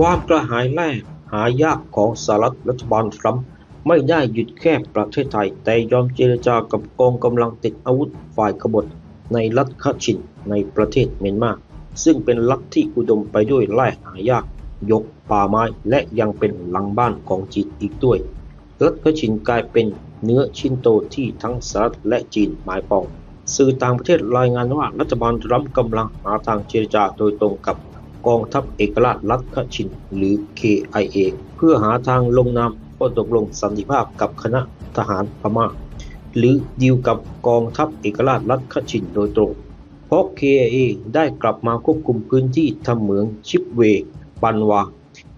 ຄວາມກະຫາຍແຮ່ຫາຍາກຂອງສະຫະລັດລັດຖະບານທຣຳ ໄມ່ໄດ້ຢຸດແຄ່ປະເທດໄທ, ແຕ່ຍອມເຈລະຈາກັບກອງກຳລັງຕິດອາວຸດຝ່າຍຂະບົດໃນລັດຂະຊິນໃນປະເທດມຽນມາ, ຊຶ່ງເປັນລັດທີ່ອຸດົມໄປດ້ວຍແຮ່ຫາຍາກ, ຫຍົກ, ປ່າໄມ້ ແລະ ຍັງເປັນຫຼັງບ້ານຂອງຈີນອີກດ້ວຍ. ລັດຂະຊິນກາຍເປັນເນື້ອຊິ້ນໂຕທີ່ທັງສະຫະລັດ ແລະ ຈີນໝາຍປອງ. ສື່ຕ່າງປະເທດລາຍງານວ່າ ລັດຖະບານທຣຳກຳລັງຫາທາງເຈລະຈາໂດຍຕົງກັບກອງທັບເອກະລາດລັດຂະຊິນ ຫຼື ເຄໄອເອ ເພື່ອຫາທາງລົງນາມຂໍ້ຕົກລົງສັນຕິພາບກັບຄະນະທະຫານພະມ້າ ຫຼື ດີວກັບກອງທັບເອກະລາດລັດຂະຊິນໂດຍຕົງ. ເພາະ ເຄໄອເອ ໄດ້ກັບມາຄວບຄຸມພື້ນທີ່ທຳເໝືອງຊິບເວ ບັນວາ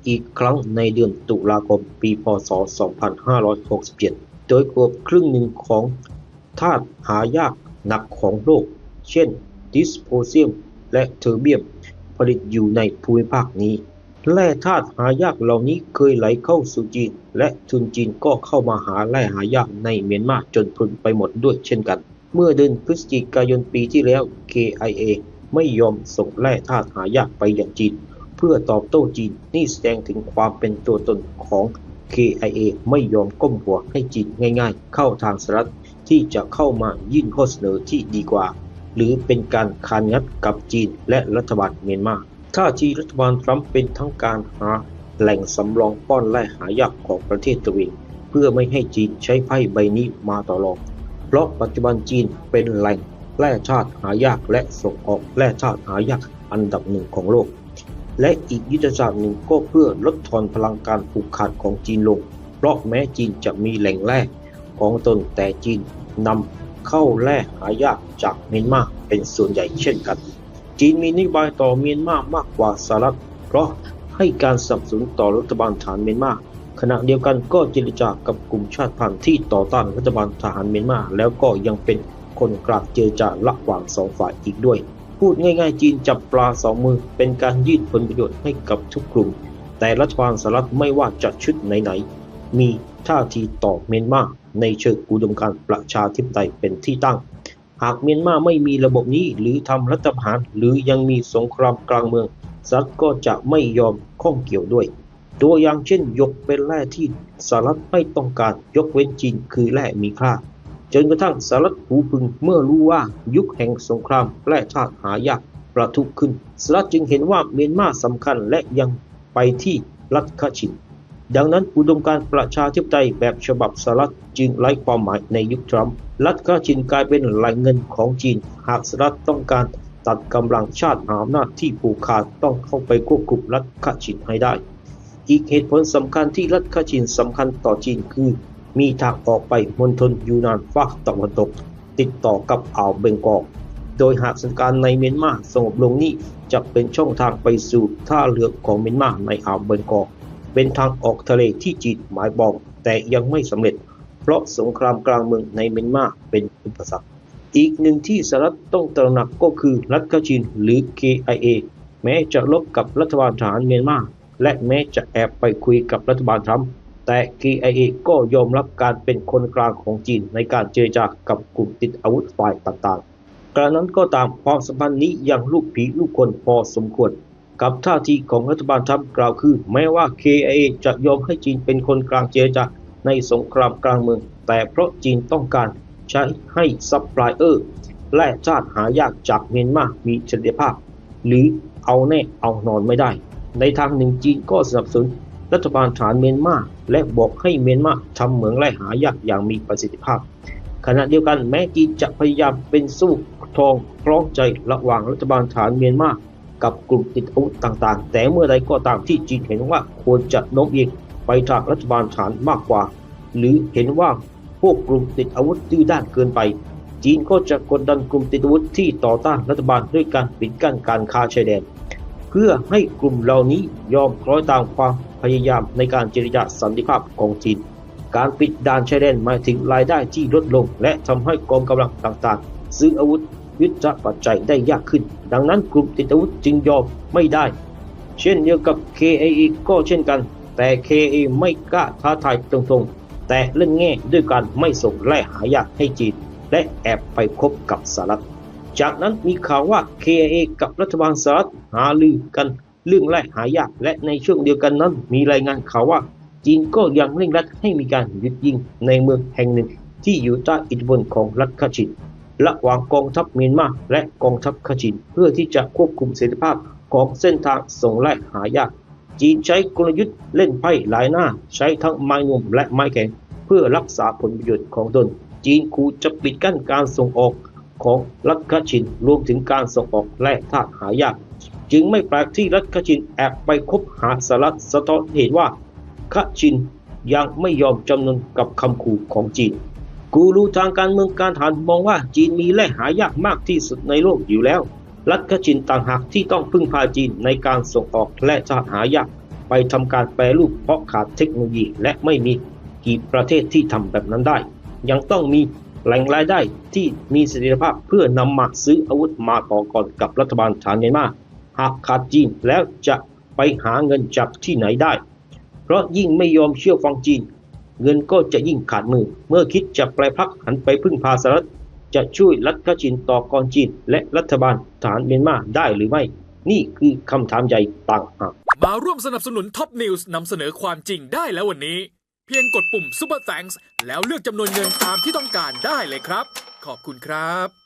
ອີກຄັ້ງໃນເດືອນຕຸລາຄົມປີ ພ.ສ. ສອງພັນຫ້າຮ້ອຍຫົກສິບເຈັດ ໂດຍເກືອບຄຶ່ງໜຶ່ງຂອງທາດຫາຍາກໜັກຂອງໂລກ ເຊັ່ນ ດິສໂປຣຊຽມ ແລະ ເທີບຽມ ຜະລິດຢູ່ໃນພູມິພາກນີ້. ແຮ່ທາດຫາຍາກເຫຼົ່ານີ້ເຄີຍໄຫຼເຂົ້າສູ່ຈີນ ແລະ ທຶນຈີນກໍເຂົ້າມາຫາແຮ່ຫາຍາກໃນມຽນມາຈົນພຸ້ນໄປໝົດດ້ວຍເຊັ່ນກັນ. ເມື່ອເດືອນພຶສຈິກາຍົນປີທີ່ແລ້ວ ເຄໄອເອ ໄມ່ຍອມສົ່ງແຮ່ທາດຫາຍາກໄປຍັງຈີນ ເພື່ອຕອບໂຕ້ຈີນ. ນີ້ສະແດງເຖິງຄວາມເປັນຕົວຕົນຂອງ ເຄໄອເອ ໄມ່ຍອມກົ້ມຫົວໃຫ້ຈີນງ່າຍໆ ເຂົ້າທາງສະຫະລັດທີ່ຈະເຂົ້າມາຍື່ນຂໍ້ສະເໜີທີ່ດີກວ່າ ຫຼື ເປັນການຄານງັດກັບຈີນ ແລະ ລັດຖະບານມຽນມາ. ທ່າທີລັດຖະບານທຣຳເປັນທາງການຫາແຫຼ່ງສຳລອງປ້ອນແຮ່ຫາຍາກຂອງປະເທດຕົວເອງ ເພື່ອໄມ່ໃຫ້ຈີນໃຊ້ໄພ້ໃບນີ້ມາຕໍ່ລອງ, ເພາະປັດຈຸບັນຈີນເປັນແຫຼ່ງແຮ່ທາດຫາຍາກ ແລະ ສົ່ງອອກແຮ່ທາດຫາຍາກອັນດັບໜຶ່ງຂອງໂລກ ແລະ ອີກຍຸດທະສາດໜຶ່ງກໍເພື່ອລົດທອນພະລັງການຜູກຂາດຂອງຈີນລົງ, ເພາະແມ້ຈີນຈະມີແຫຼ່ງແຮ່ຂອງຕົນ, ແຕ່ຈີນນຳເຂົ້າແຮ່ຫາຍາກຈາກມຽນມາເປັນສ່ວນໃຫຍ່ເຊັ່ນກັນ. ຈີນມີນະໂຍບາຍຕໍ່ມຽນມາມາກກວ່າສະຫະລັດ ເພາະໃຫ້ການສະໜັບສະໜູນຕໍ່ລັດຖະບານທະຫານມຽນມາ, ຂະນະດຽວກັນກໍເຈລະຈາກັບກຸ່ມຊາດພັນທີ່ຕໍ່ຕ້ານລັດຖະບານທະຫານມຽນມາ ແລ້ວກໍຍັງເປັນຄົນການເຈລະຈາລະຫວ່າງສອງຝ່າຍອີກດ້ວຍ. ພູດງ່າຍໆ ຈີນຈັບປາສອງມື ເປັນການຍື່ນຜົນປະໂຫຍດໃຫ້ກັບທຸກກຸ່ມ, ແຕ່ລັດຖະບານສະຫະລັດ ໄມ່ວ່າຈະຊຸດໃດໆ ມີທ່າທີຕໍ່ມຽນມາໃນເຊີງອຸດົມການປະຊາທິປະໄຕເປັນທີ່ຕັ້ງ. ຫາກມຽນມາໄມ່ມີລະບົບນີ້ ຫຼື ທຳລັດຖະປະຫານ ຫຼື ຍັງມີສົງຄຣາມກາງເມືອງ, ສະຫະລັດກໍຈະໄມ່ຍອມຂ້ອງກ່ຽວດ້ວຍ. ຕົວຢ່າງເຊັ່ນ ຢົກເປັນແຮ່ທີ່ສະຫະລັດໄມ່ຕ້ອງການ, ຍົກເວັ້ນຈີນ ຄືແຮ່ມີຄ່າ, ຈົນກະທັ້ງສະຫະລັດຫູພຶງເມື່ອຮູ້ວ່າຍຸກແຫ່ງສົງຄາມແຮ່ທາດຫາຍາກປະທຸຂຶ້ນ. ສະຫະລັດຈຶ່ງເຫັນວ່າມຽນມາສຳຄັນ ແລະ ຍັງໄປທີ່ລັດຂະຊິນ. ດັ່ງນັ້ນ ອຸດົມການປະຊາທິປະໄຕແບບສະບັບສະຫະລັດຈຶ່ງໄຮ້ຄວາມໝາຍໃນຍຸກທຣຳ. ລັດຂະຊິນກາຍເປັນແຫຼ່ງເງິນຂອງຈີນ. ຫາກສະຫະລັດຕ້ອງການຕັດກຳລັງຊາດມະຫາອຳນາດທີ່ຜູກຂາດ ຕ້ອງເຂົ້າໄປຄວບຄຸມລັດຂະຊິນໃຫ້ໄດ້. ອີກເຫດຜົນສຳຄັນທີ່ລັດຂະຊິນສຳຄັນຕໍ່ຈີນຄື ມີທາງອອກໄປມົນທົນຢູນານຟາກຕາເວັນຕົກ ຕິດຕໍ່ກັບອ່າວເບັງກອລ, ໂດຍຫາກສະຖານະການໃນມຽນມາສະຫງົບລົງນີ້ ຈະເປັນຊ່ອງທາງໄປສູ່ທ່າເຮືອຂອງມຽນມາໃນອ່າວເບັງກອລ, ເປັນທາງອອກທະເລທີ່ຈີນໝາຍປອງ, ແຕ່ຍັງໄມ່ສຳເລັດ ເພາະສົງຄຣາມກາງເມືອງໃນມຽນມາເປັນອຸປະສັກ. ອີກໜຶ່ງທີ່ສະຫະລັດຕ້ອງຕະໜັກກໍຄືລັດຂະຊິນ ຫຼື ເຄໄອເອ ແມ້ຈະລົບກັບລັດຖະບານທະຫານມຽນມາ ແລະ ແມ້ຈະແອບໄປຄຸຍກັບລັດຖະບານທຣຳ, ແຕ່ ເຄໄອເອ ກໍຍອມຮັບການເປັນຄົນກາງຂອງຈີນໃນການເຈລະຈາກັບກຸ່ມຕິດອາວຸດຝ່າຍຕ່າງໆ. ກະນັ້ນກໍຕາມ, ຄວາມສຳພັນນີ້ຍັງລູກຜີລູກຄົນພໍສົມຄວນ ກັບທ່າທີຂອງລັດຖະບານທຣຳກ່າວຄື ແມ້ວ່າ ເຄໄອເອ ຈະຍອມໃຫ້ຈີນເປັນຄົນກາງເຈລະຈາໃນສົງຄຣາມກາງເມືອງ, ແຕ່ເພາະຈີນຕ້ອງການໃຊ້ໃຫ້ຊັບພລາຍເອີແຮ່ທາດຫາຍາກຈາກມຽນມາມີສະເຖັຍລະພາບ ຫຼື ເອົາແນ່ເອົານອນໄມ່ໄດ້. ໃນທາງໜຶ່ງ, ຈີນກໍສະໜັບສະໜູນລັດຖະບານທະຫານມຽນມາ ແລະ ບອກໃຫ້ມຽນມາທຳເໝືອງແຮ່ຫາຍາກຢ່າງມີປະສິດທິພາບ. ຂະນະດຽວກັນ, ແມ້ຈີນຈະພະຍາຍາມເປັນໂສ້ທອງຄລ້ອງໃຈລະຫວ່າງລັດຖະບານທະຫານມຽນມາກັບກຸ່ມຕິດອາວຸດຕ່າງໆ, ແຕ່ເມື່ອໃດກໍຕາມທີ່ຈີນເຫັນວ່າຄວນຈະໂນ້ມອຽງໄປທາງລັດຖະບານທະຫານມາກກວ່າ ຫຼື ເຫັນວ່າພວກກຸ່ມຕິດອາວຸດດື້ດ້ານເກີນໄປ, ຈີນກໍຈະກົດດັນກຸ່ມຕິດອາວຸດທີ່ຕໍ່ຕ້ານລັດຖະບານດ້ວຍການປິດກັ້ນການຄ້າຊາຍແດນ ເພື່ອໃຫ້ກຸ່ມເຫຼົ່ານີ້ຍອມຄອຍຕາມຄວາມພະຍາຍາມໃນການເຈລະຈາສັນຕິພາບຂອງຈີນ. ການປິດດ່ານຊາຍແດນໝາຍເຖິງລາຍໄດ້ທີ່ລົດລົງ ແລະ ທຳໃຫ້ກອງກຳລັງຕ່າງໆຊື້ອາວຸດຍຸດທະປະໄຈໄດ້ຍາກຂຶ້ນ. ດັ່ງນັ້ນ ກຸ່ມຕິດອາວຸດຈຶ່ງຍອມໄມ່ໄດ້ ເຊັ່ນດຽວກັບ ເຄໄອເອ ກໍເຊັ່ນກັນ, ແຕ່ ເຄໄອເອ ໄມ່ກ້າທ້າທາຍຕົງໆ, ແຕ່ເລ່ນແງ່ດ້ວຍການໄມ່ສົ່ງແຮ່ຫາຍາກໃຫ້ຈີນ ແລະ ແອບໄປຄົບກັບສະຫະລັດ. ຈາກນັ້ນມີຂ່າວວ່າ ເຄໄອເອ ກັບລັດຖະບານສະຫະລັດຫາລືກັນ ເລື່ອງແຮ່ຫາຍາກ ແລະ ໃນຊ່ວງດຽວກັນນັ້ນ ມີລາຍງານຂ່າວວ່າ ຈີນກໍຍັງເລັ່ງລັດໃຫ້ມີການຢຸດຍິງໃນເມືອງແຫ່ງໜຶ່ງທີ່ຢູ່ໃຕ້ອິດທິພົນຂອງລັດຂະຊິນ ລະຫວ່າງກອງທັບມຽນມາ ແລະ ກອງທັບຂະຊິນ ເພື່ອທີ່ຈະຄວບຄຸມເສດຖະພາບຂອງເສັ້ນທາງສົ່ງແຮ່ຫາຍາກ. ຈີນໃຊ້ກົນລະຍຸດເລ່ນໄພຫຼາຍໜ້າ, ໃຊ້ທັງໄມ້ນວມ ແລະ ໄມ້ແຂງ ເພື່ອຮັກສາຜົນປະໂຫຍດຂອງຕົນ. ຈີນຂູ່ຈະປິດກັ້ນການສົ່ງອອກຂອງລັດຂະຊິນ, ລວມເຖິງການສົ່ງອອກແຮ່ທາດຫາຍາກ. ຈຶ່ງໄມ່ແປກທີ່ລັດຂະຊິນແອບໄປຄົບຫາສະຫະລັດ, ສະທ້ອນໃຫ້ເຫັນວ່າຂະຊິນຍັງໄມ່ຍອມຈຳນົນກັບຄຳຂູ່ຂອງຈີນ. ກູຣູທາງການເມືອງການທະຫານມອງວ່າຈີນມີແຮ່ຫາຍາກມາກທີ່ສຸດໃນໂລກຢູ່ແລ້ວ. ລັດຂະຊິນຕ່າງຫາກທີ່ຕ້ອງເພິ່ງພາຈີນໃນການສົ່ງອອກແຮ່ທາດຫາຍາກໄປທຳການແປຮູບ ເພາະຂາດເທັກໂນໂລຢີ ແລະ ໄມ່ມີກີ່ປະເທດທີ່ທຳແບບນັ້ນໄດ້. ຍັງຕ້ອງມີແຫຼ່ງລາຍໄດ້ທີ່ມີສະເຖັຍລະພາບ ເພື່ອນຳມາຊື້ອາວຸດມາຕໍ່ກອນກັບລັດຖະບານທະຫານມຽນມາ. ຫາກຂາດຈີນແລ້ວຈະໄປຫາເງິນຈາກທີ່ໃນໄດ້? ເພາະຍິ່ງໄມ່ຍອມເຊື່ອຟັງຈີນ, ເງິນກໍຈະຍິ່ງຂາດມື. ເມື່ອຄິດຈະແປພັກຫັນໄປເພິ່ງພາສະຫະລັດ, ຈະຊ່ວຍລັດຂະຊິນຕໍ່ກອນຈີນ ແລະ ລັດຖະບານທະຫານມຽນມາໄດ້ຫຼືໄມ່? ນີ້ຄືຄຳຖາມໃຫຍ່ຕ່າງຫາກ. ມາຮ່ວມສະໜັບສະໜູນ Top News ນຳສະເໜີຄວາມຈິງໄດ້ແລ້ວວັນນີ້. ພຽງກົດປຸ່ມ Super Thanks ແລ້ວເລືອກຈຳນວນເງິນຕາມທີ່ຕ້ອງການໄດ້ເລີຍครับ. ຂອບຄຸນครับ.